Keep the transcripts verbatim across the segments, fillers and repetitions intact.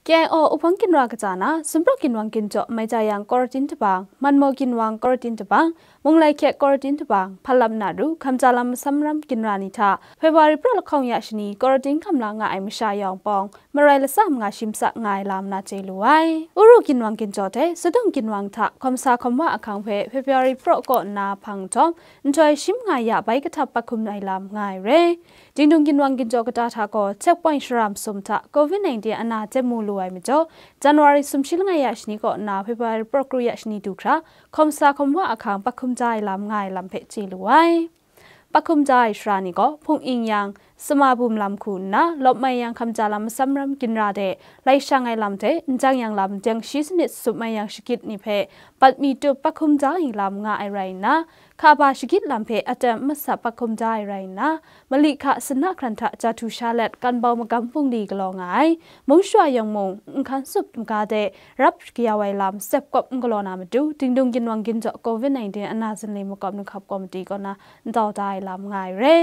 K I O Uhpawng Ginra kaja na, Sumpraw Ginwang Ginjaw Maija Yang Quarantine Tabang, Manmaw Ginwang Quarantine Tabang, Munglaihkyet Quarantine Tabang, Hpalam Naru, Hkamja Lam Masam Ram Ginra ni hta February pra lahkawng ya shani Quarantine hkam la nga ai masha yawng pawng, marai latsa manga shi matsa nga ai lam na chye lu ai. Uru Ginwang Ginjaw hte Sadung Ginwang hta hkawmsa hkawmwa ahkang hpe February pra kaw nna hpang nhtawm, nhtoi shi manga ya bai kahtap pat hkum ai lam nga ai re. Dingdung Ginwang Ginjaw kata hta gaw checkpoint shara masum hta Covid nineteen ana jem mu lu ai majaw, January sumshi langai ya shani kaw nna February pra kru ya shani du hkra, hkawmsa hkawmwa ahkang pat hkum ja ai lam nga ai lam hpe chye lu ai. Pat hkum ja ai shara ni gaw, Hpung Ing Yang, Sama Bum Lam hku nna, Lawp Mai Yang Hkamja Lam Masam Ram Ginra de, lai shang ai lam hte, Njang Yang Lam Deng Shi Sanit Sup Mai Yang Shagit ni hpe, bat mi tup pat hkum ja ai lam nga ai rai nna, hkaba shagit lam hpe aten masat pat hkum ja ai rai nna, mali hka sanna hkran hta ja htu sha let, kan bau magam bungli galaw nga ai, mung shawa yawng mung, nhkan sup maga de, rap kayau ai lam, tsep kawp n galaw na matu, Dingdung Ginwang Ginjaw Covid nineteen ana zinli makawp ninghkap komiti kaw na ntau da ai lam nga ai re.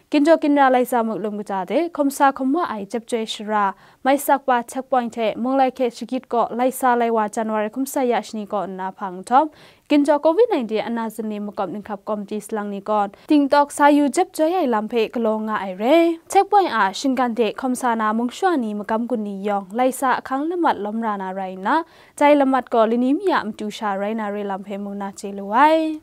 Ginjaw Ginra Laisa Muklum kaja de, hkawmsa hkawmwa ai Jep Joi Shara, Maisakpa checkpoint hte Munglaihkyet Shagit kaw Laisa Laiwa January hkawmsa ya shani kaw nna hpang nhtawm, Ginjaw Covid nineteen ana zinli makawp ninghkap komiti salang ni kaw, tingtawk sa yu jep joi ai lam hpe galaw nga ai re. Checkpoint a shinggan de hkawmsa na mung shawa ni magam gun ni yawng, Laisa ahkang lamat lawm ra na rai nna, dai lamat gaw lani mi a matu sha rai na re lam hpe mung na chye lu ai.